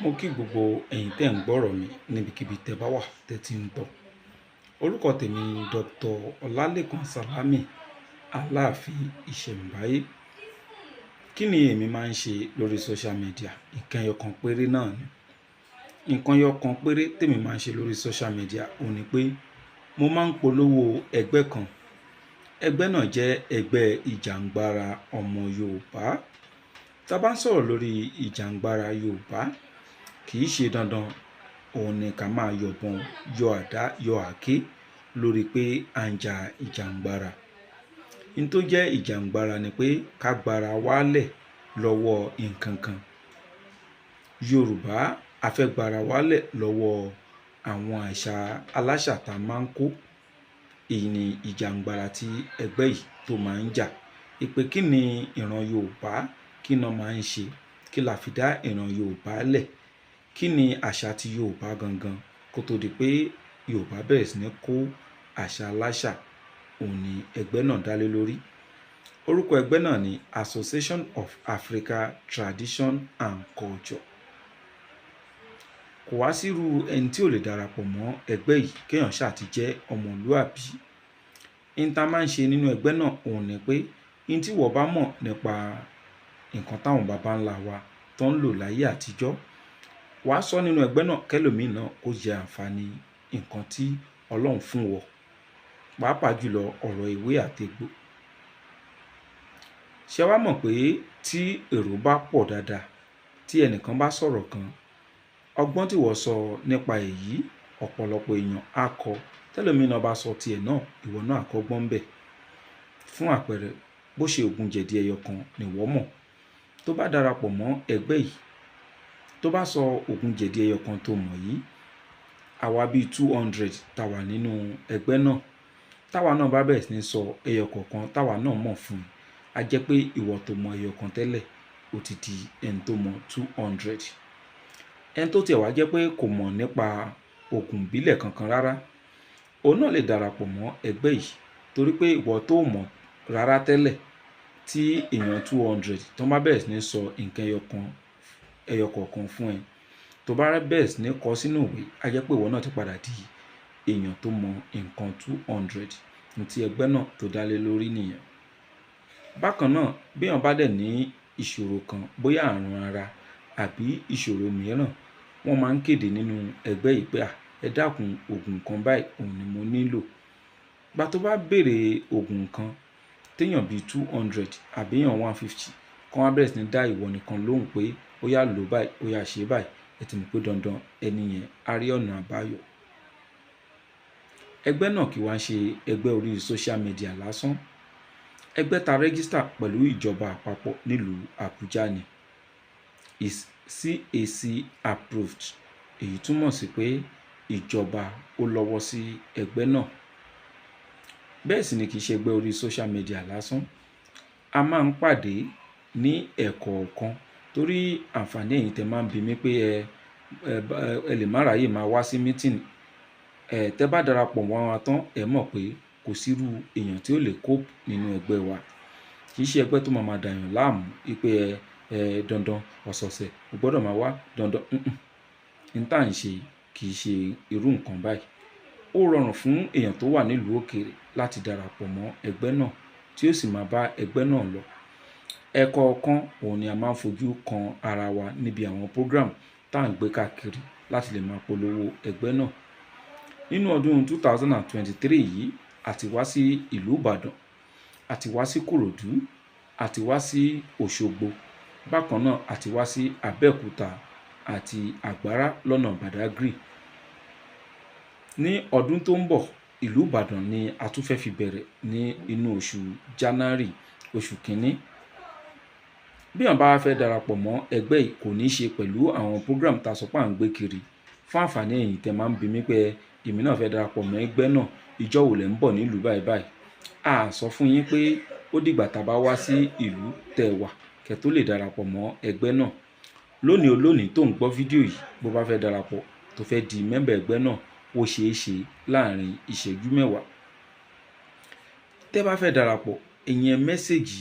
Mo kí gbogbo ẹ̀yin tẹ́ ń gbọ́rọ̀ mi níbikíbi tẹ́ bá wà tẹ́ ti ń gbọ́. Orúkọ tèmi ni Dr. Ọlálékan Sálámì, Aláàfin Ìṣẹ̀mbáyé. Kí ni èmi máa ń ṣe lórí social media? Nǹkan ẹyọ kan péré náà ni. Nǹkan ẹyọ kan péré tèmi máa ń ṣe lórí social media òun ni pé mo máa ń polówó ẹgbẹ́ kan. Ẹgbẹ́ náà jẹ́ ẹgbẹ́ ìjàngbara ọmọ Yorùbá. Tí a bá ń sọ̀rọ̀ lórí ìjàngbara Yorùbá, kì í ṣe dandan òun ni ká máa yọ̀bọ̀n, yọ àdá, yọ àáké lórí pé à ń jà ìjàngbara. N tó jẹ́ ìjàngbara ni pé ká gbara wálẹ̀ lọ́wọ́ nǹkan kan. Yorùbá a fẹ́ gbara wálẹ̀ lọ́wọ́ àwọn àṣà aláṣà tá a máa ń kó. Èyí ni ìjàngbara tí ẹgbẹ́ yìí tó máa ń jà. Ìpè kí ni ìran Yorùbá, kí ni wọ́n máa ń ṣe? Kí la fi dá ìran Yorùbá lẹ̀? Kí ni àṣà ti Yorùbá gangan kó tó di pé Yorùbá bẹ̀rẹ̀ sí ní kó àṣà aláṣà? Òun ni ẹgbẹ́ náà dá lé lórí. Orúkọ ẹgbẹ́ náà ni Association of Africa Tradition and Culture. Kò wá sírú ẹni tí ò lè darapọ̀ mọ́ ẹgbẹ́ yìí, kéèyàn ṣáà ti jẹ́ ọmọlúàbí. N ta máa ń ṣe nínú ẹgbẹ́ náà òun ni pé n tí ìwọ bá mọ̀ nípa nǹkan táwọn baba ńlá wa tó ń lò láyé àtijọ́, wàá sọ nínú ẹgbẹ́ náà kẹ́lòmíì náà kó jẹ àǹfààní nǹkan tí Ọlọ́run fún wọ, pàápàá jùlọ ọ̀rọ̀ ewé àtegbò. Ṣé wàá mọ̀ pé tí èrò bá pọ̀ dáadáa, tí ẹnìkan bá sọ̀rọ̀ kan, ọgbọ́n tí ìwọ sọ nípa èyí, ọ̀pọ̀lọpọ̀ èèyàn á kọ. Tẹ́lòmíì náà bá sọ tiẹ̀ náà, ìwọ náà á kọ́gbọ́n ńbẹ̀. Fún àpẹẹrẹ, bó ṣe ògùn jẹ̀dí ẹyọ kan ni ìwọ mọ̀, tó bá darapọ̀ mọ́ ẹgbẹ́ yìí, tó bá sọ ògùn jẹ̀dí ẹyọ kan tó mọ̀ yìí, àwa bíi 200 tá wà nínú ẹgbẹ́ náà, táwa náà bá bẹ̀rẹ̀ sí ní sọ ẹyọ kọ̀ọ̀kan táwa náà mọ̀ fún un, a jẹ́ pé ìwọ tó mọ ẹyọ kan tẹ́lẹ̀, ó ti di ẹni tó mọ 200. Ẹni tó tiẹ̀ wá jẹ́ pé kò mọ̀ nípa ògùn ìbílẹ̀ kankan rárá, òun náà lè darapọ̀ mọ́ ẹgbẹ́ yìí, torí pé ìwọ tó mọ̀ rárá tẹ́lẹ̀, tí èèyàn 200 tó bá bẹ̀rẹ̀ sí ní sọ nǹkan ẹyọ kan, ẹyọ kọ̀ọ̀kan fún ẹ, tó bá bẹ̀rẹ̀ sí ní kọ sínú ìwé, a jẹ́ pé ìwọ náà ti padà di èèyàn tó mọ nǹkan 200. Ohun tí ẹgbẹ́ náà tó dá lé lórí nìyẹn. Bákan náà, bí èèyàn bá dẹ̀ ní ìṣòro kan, bóyá àrùn ara àbí ìṣòro mìíràn, wọ́n máa ń kéde nínú ẹgbẹ́ yìí pé, à, ẹ dákun, ògùn kan báyìí òun ni mo nílò. Ìgbà tó bá béèrè ògùn kan, téèyàn bí 200 àbí èèyàn 150 kan wá bẹ̀rẹ̀ sí ní dá ìwọ nìkan lóhùn pé ó yá lò báyìí, ó yá ṣe báyìí, ẹ ti mọ̀ pé dandan ẹni yẹn á rí ọ̀nà àbáyọ. Ẹgbẹ́ náà kì wá ṣe ẹgbẹ́ orí social media lásán. Ẹgbẹ́ ta register pẹ̀lú ìjọba àpapọ̀ nílùú Àbújá ni. Is CAC approved. Èyí túmọ̀ sí pé ìjọba ó lọ́wọ́ sí ẹgbẹ́ náà. Bẹ́ẹ̀ sì ni kì í ṣe ẹgbẹ́ orí social media lásán. A máa ń pàdé ní ẹ̀kọ̀ọ̀kan torí àǹfààní ẹ̀yin tẹ máa ń bi mí pé ẹ lè má ráyè máa wá sí meeting. Ẹ tẹ́ bá darapọ̀ mọ́ wa tán, ẹ mọ̀ pé kò sírú èèyàn tí ó lè cope nínú ẹgbẹ́ wa. Kì í ṣe ẹgbẹ́ tó máa máa dàyàn láàmú wípé ẹ dandan ọ̀sọ̀ọ̀sẹ̀ o gbọdọ̀ máa wá dandan. N tá ń ṣe kì í ṣe irú nǹkan báyìí. Ó rọrùn fún èèyàn tó wà nílùú òkèèrè láti darapọ̀ mọ́ ẹgbẹ́ náà tí ó sì máa bá ẹgbẹ́ náà lọ. Ẹ̀kọ̀ọ̀kan òun ni a máa ń fojú kan ara wa níbi àwọn program tá ń gbé káàkiri láti lè máa polówó ẹgbẹ́ náà. Nínú ọdún 2023 yìí, a ti wá sí ìlú Ìbàdàn, a ti wá sí Ìkòròdú, a ti wá sí Òṣogbo. Bákan náà, a ti wá sí Abẹ́òkúta àti Àgbárá lọ́nà Badagry. Ní ọdún tó ń bọ̀, ìlú Ìbàdàn ni a tún fẹ́ fi bẹ̀rẹ̀ ní inú oṣù January, oṣù kìíní. Bí èèyàn bá fẹ́ darapọ̀ mọ́ ẹgbẹ́ yìí, kò ní ṣe pẹ̀lú àwọn program tá a sọ pé à ń gbé kiri. Fún àǹfààní ẹ̀yin tẹ máa ń bi mí pé èmi náà fẹ́ darapọ̀ mọ́ ẹgbẹ́ náà, ìjọ wo lẹ̀ ń bọ̀ nílùú báyìí báyìí. A sọ fún yín pé ó dìgbà tá a bá wá sí ìlú tẹ wà kí ẹ tó lè darapọ̀ mọ́ ẹgbẹ́ náà. Lónìí olónìí tó ń gbọ́ fídíò yìí, bó bá fẹ́ darapọ̀, tó fẹ́ di member ẹgbẹ́ náà, ó ṣe é ṣe láàárín ìṣẹ́jú mẹ́wàá. Tẹ́ bá fẹ́ darapọ̀, ẹ̀yin ẹ message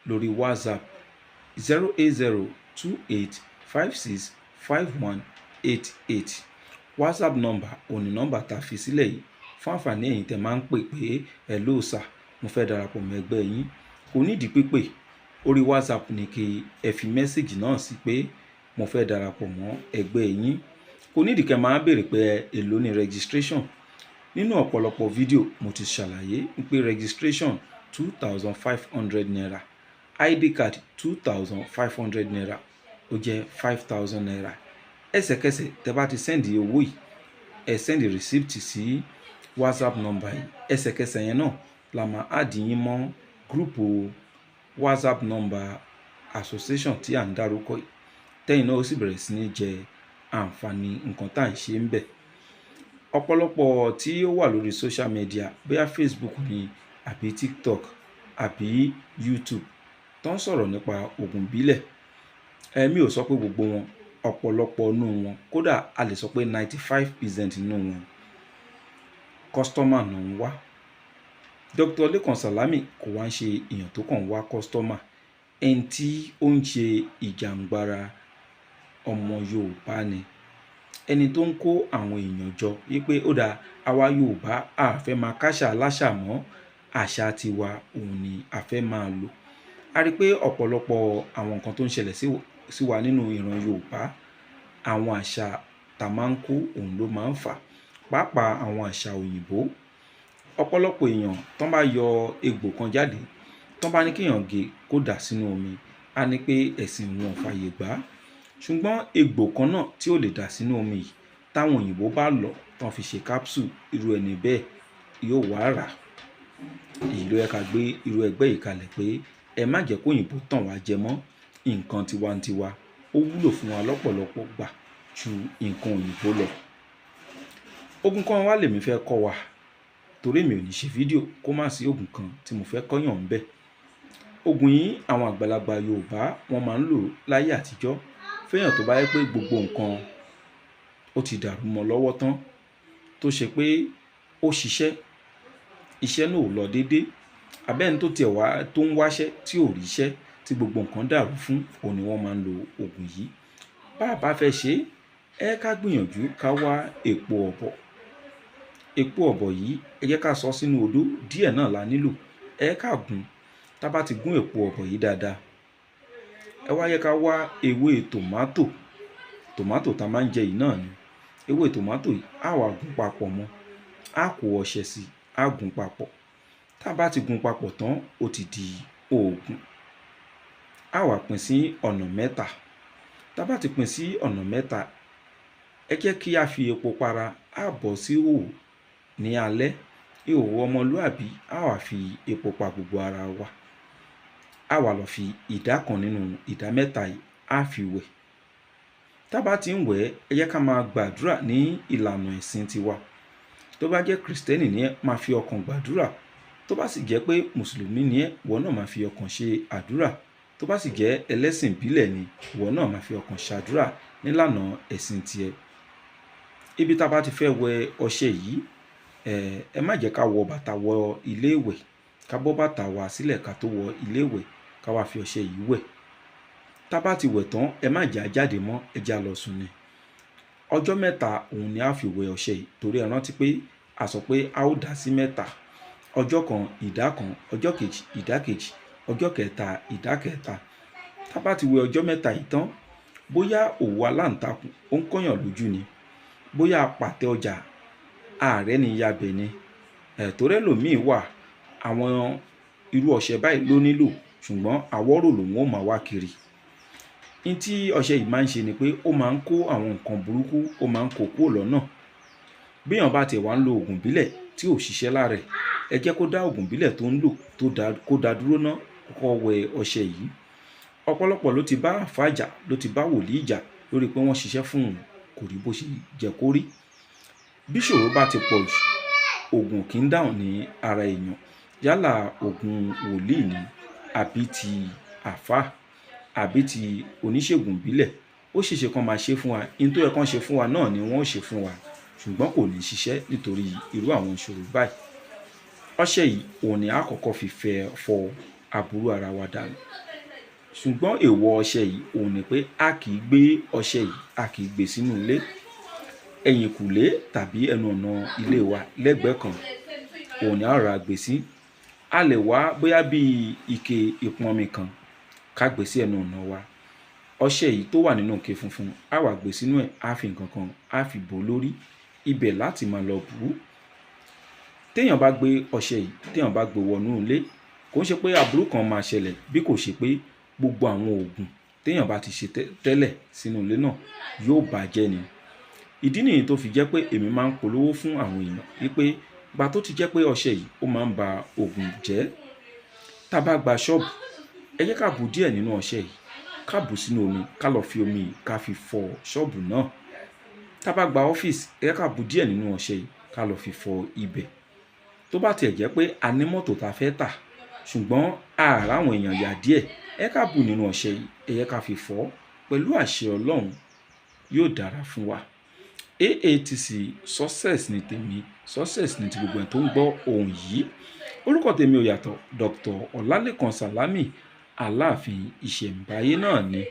lórí WhatsApp 080 28 56 5188. WhatsApp number òun ni nọ́mbà tá a fi sílẹ̀ yìí fún àǹfààní ẹ̀yin tẹ́ máa ń pè pé hello sir, mo fẹ́ darapọ̀ mọ́ ẹgbẹ́ yín. Kò nídìí pípè, orí WhatsApp ni kí ẹ fi message náà sí pé mo fẹ́ darapọ̀ mọ́ ẹgbẹ́ yín. Kò nídìí kẹ́ máa béèrè pé èló ni registration. Nínú ọ̀pọ̀lọpọ̀ fídíò mo ti ṣàlàyé pé registration ₦2,500, ID card ₦2,500, ó jẹ́ ₦5,000. Ẹsẹ̀kẹsẹ̀ tẹ́ bá ti send owó yìí, ẹ send receipt sí WhatsApp number yìí, ẹsẹ̀kẹsẹ̀ yẹn náà la máa add yín mọ́ group WhatsApp number association tí à ń dárúkọ yìí. Tẹ́yìn náà ó sì bẹ̀rẹ̀ sí ní jẹ àǹfààní nǹkan tá à ń ṣe ń bẹ̀. Ọ̀pọ̀lọpọ̀ tí ó wà lórí social media, bóyá Facebook ni àbí TikTok àbí YouTube, tó ń sọ̀rọ̀ nípa òògùn ìbílẹ̀. Èmi ò sọ pé gbogbo wọn, ọ̀pọ̀lọpọ̀ nínú wọn, kódà a lè sọ pé 95% nínú wọn, customer náà ń wá. Dr. Lekan Salami kò wá ń ṣe èèyàn tó kàn ń wá customer. Ẹni tí ó ń ṣe ìjàngbara ọmọ Yorùbá ni. Ẹni tó ń kó àwọn èèyàn jọ wípé ó dáa, àwa Yorùbá a fẹ́ máa káṣà aláṣà mọ́, àṣà tiwa òun ni a fẹ́ máa lò. A rí pé ọ̀pọ̀lọpọ̀ àwọn nǹkan tó ń ṣẹlẹ̀ sí wa nínú ìran Yorùbá, àwọn àṣà tá a máa ń kó òun ló máa ń fà, pàápàá àwọn àṣà òyìnbó. Ọ̀pọ̀lọpọ̀ èèyàn tó bá yọ egbò kan jáde, tó bá ní kí èèyàn gé kó dà sínú omi, a ní pé ẹ̀sìn wọn ò fàyè gbà. Ṣùgbọ́n egbò kan náà tí ó lè dà sínú omi yìí, táwọn òyìnbó bá lọ̀ tán fi ṣe capsule, irú ẹni bẹ́ẹ̀ yóò wá rà. Èyí ló yẹ ká gbé irú ẹgbẹ́ yìí kalẹ̀ pé ẹ má jẹ́ kó òyìnbó tàn wá jẹ mọ́. Nǹkan tiwantiwa ó wúlò fún wa lọ́pọ̀lọpọ̀ gbà ju nǹkan òyìnbó lọ. Ogun kan wá lèmi fẹ́ kọ́ wa, torí mi ò ní ṣe fídíò kó má sí ògùn kan tí mo fẹ́ kọ́yàn ń bẹ̀. Ògùn yìí àwọn àgbàlagbà Yorùbá wọ́n máa ń lò láyé àtijọ́ fẹ́yàn tó bá yẹ pé gbogbo nǹkan ó ti dàrú mọ́ lọ́wọ́ tán, tó ṣe pé ó ṣiṣẹ́, iṣẹ́ náà ò lọ déédé, àbí ẹni tó tiẹ̀ wá tó ń wáṣẹ́ tí ò ríṣẹ́, tí gbogbo nǹkan dàrú fún, òun ni wọ́n máa ń lo ògùn yìí. Bá a bá fẹ́ ṣe é, ẹ ká gbìyànjú ká wá èpo ọ̀bọ̀. Èpo ọ̀bọ̀ yìí ẹ jẹ́ ká sọ sínú odó, díẹ̀ náà la nílò. Ẹ ká gún. Tá bá ti gún èpo ọ̀bọ̀ yìí dáadáa, ẹ wá yẹ ká wá ewé tòmátò. Tòmátò tá a máa ń jẹ yìí náà ni. Ewé tòmátò yìí á wá gún papọ̀ mọ́. Á kó ọṣẹ sí i, á gún papọ̀. Tá bá ti gún papọ̀ tán, ó ti di òògùn. Á wá pín sí ọ̀nà mẹ́ta. Tá bá ti pín sí ọ̀nà mẹ́ta, ẹ jẹ́ kí a fi epo para, á bọ́ sí ìhòhò ní alẹ́. Ìhòhò ọmọlúàbí, á wá fi epo pa gbogbo ara wa. Á wá lọ fi ìdá kan nínú ìdá mẹ́ta yìí, á fi wẹ̀. Tá bá ti ń wẹ̀, ẹ jẹ́ ká máa gbàdúrà ní ìlànà ẹ̀sìn tiwa. Tó bá jẹ́ Kristẹni ni ẹ́, máa fi ọkàn gbàdúrà. Tó bá sì jẹ́ pé Mùsùlùmí ni ẹ́, ìwọ náà máa fi ọkàn ṣe àdúrà. Tó bá sì jẹ́ ẹlẹ́sìn ìbílẹ̀ ni, ìwọ náà máa fi ọkàn ṣàdúrà nílànà ẹ̀sìn tiẹ. Ibi tá bá ti fẹ́ wẹ ọṣẹ yìí, ẹ má jẹ́ ká wọ bàtà wọ ilé ìwẹ̀. Ká bọ́ bàtà wa sílẹ̀ ká tó wọ ilé ìwẹ̀, ká wá fi ọṣẹ yìí wẹ̀. Tá bá ti wẹ̀ tán, ẹ má jẹ́ á jáde mọ́, ẹ jẹ́ á lọ sùn ni. Ọjọ́ mẹ́ta òun ni a fi wẹ ọṣẹ yìí, torí ẹ rántí pé a sọ pé a ó dà sí mẹ́ta. Ọjọ́ kan ìdá kan, ọjọ́ kejì ìdá kejì, ọjọ́ kẹta ìdá kẹta. Tá bá ti wẹ ọjọ́ mẹ́ta yìí tán, bóyá òwú aláǹtakùn ó ń kọ́yàn lójú ni, bóyá apàtẹ ọjà ààrẹ ni yabẹ̀ ni, torí ẹlòmíì wà, àwọn irú ọṣẹ báyìí ló nílò, ṣùgbọ́n àwọ̀rò lòun ó máa wá kiri. N tí ọṣẹ yìí máa ń ṣe ni pé ó máa ń kó àwọn nǹkan burúkú, ó máa ń kó kúrò lọ́nà. Bí èèyàn bá tiẹ̀ wá ń lo òògùn ìbílẹ̀ tí ò ṣiṣẹ́ lára ẹ̀, ẹ jẹ́ kó dá òògùn ìbílẹ̀ tó ń lò tó dá, kó dá dúró ná, kó wẹ ọṣẹ yìí. Ọ̀pọ̀lọpọ̀ ló ti bá àlfáà jà, ló ti bá wòlíì jà lórí pé wọ́n ṣiṣẹ́ fún òun, kò rí bó ṣe jẹ́ kó rí. Bí ìṣòro bá ti pọ̀ jù, òògùn kì í dáhùn ní ara èèyàn. Yálà òògùn wòlíì ni àbí ti àlfáà àbí ti oníṣègùn ìbílẹ̀, ó ṣe é ṣe kí wọ́n máa ṣe fún wa. Ohun tó yẹ kí wọ́n ṣe fún wa náà ni wọ́n ó ṣe fún wa, ṣùgbọ́n kò ní ṣiṣẹ́ nítorí irú àwọn ìṣòro báyìí. Ọṣẹ yìí òun ni a kọ́kọ́ fi fẹ́ fọ aburú ara wa dànù. Ṣùgbọ́n èèwọ̀ ọṣẹ yìí òun ni pé a kì í gbé ọṣẹ yìí, a kì í gbé sínú ilé. Ẹ̀yìnkùlé tàbí ẹnu ọ̀nà ilé wa lẹ́gbẹ̀ẹ́ kan òun ni a ó rọra gbé sí. A lè wá bóyá bí ike ìpọnmi kan ká gbé sí ẹnu ọ̀nà wa. Ọṣẹ yìí tó wà nínú ike funfun, á wá gbé sínú ẹ̀, á fi nǹkan kan, á fi bò ó lórí. Ibẹ̀ láti máa lọ bù ú. Téèyàn bá gbé ọṣẹ yìí, téèyàn bá gbé wọnú ilé, kò ń ṣe pé aburú kan máa ṣẹlẹ̀, bí kò ṣe pé gbogbo àwọn oògùn téèyàn bá ti ṣe tẹ́lẹ̀ sínú ilé náà yóò bàjẹ́ ni. Ìdí nìyí tó fi jẹ́ pé èmi máa ń polówó fún àwọn èèyàn wípé ìgbà tó ti jẹ́ pé ọṣẹ yìí ó máa ń ba òògùn jẹ́. Tá bá gba ṣọ́ọ̀bù, ẹ jẹ́ ká bu díẹ̀ nínú ọṣẹ yìí, ká bù sínú omi, ká lọ fi omi yìí ká fi fọ ṣọ́ọ̀bù náà. Tá bá gba ọ́fíìsì, ẹ jẹ́ ká bu díẹ̀ nínú ọṣẹ yìí, ká lọ fi fọ ibẹ̀. Tó bá tiẹ̀ jẹ́ pé a ní mọ́tò ta fẹ́ tà, ṣùgbọ́n a rà àwọn èèyàn yà díẹ̀, ẹ ká bù nínú ọṣẹ yìí, ẹ jẹ́ ká fi fọ. Pẹ̀lú àṣẹ Ọlọ́run yóò dára fún wa. AATC, success ni tèmi, success ni ti gbogbo ẹni tó ń gbọ́ ohùn yìí. Orúkọ tèmi ò yàtọ̀, Dr. Ọlálékan Sàlámì, Aláàfin Ìṣẹ̀mbáyé náà ni.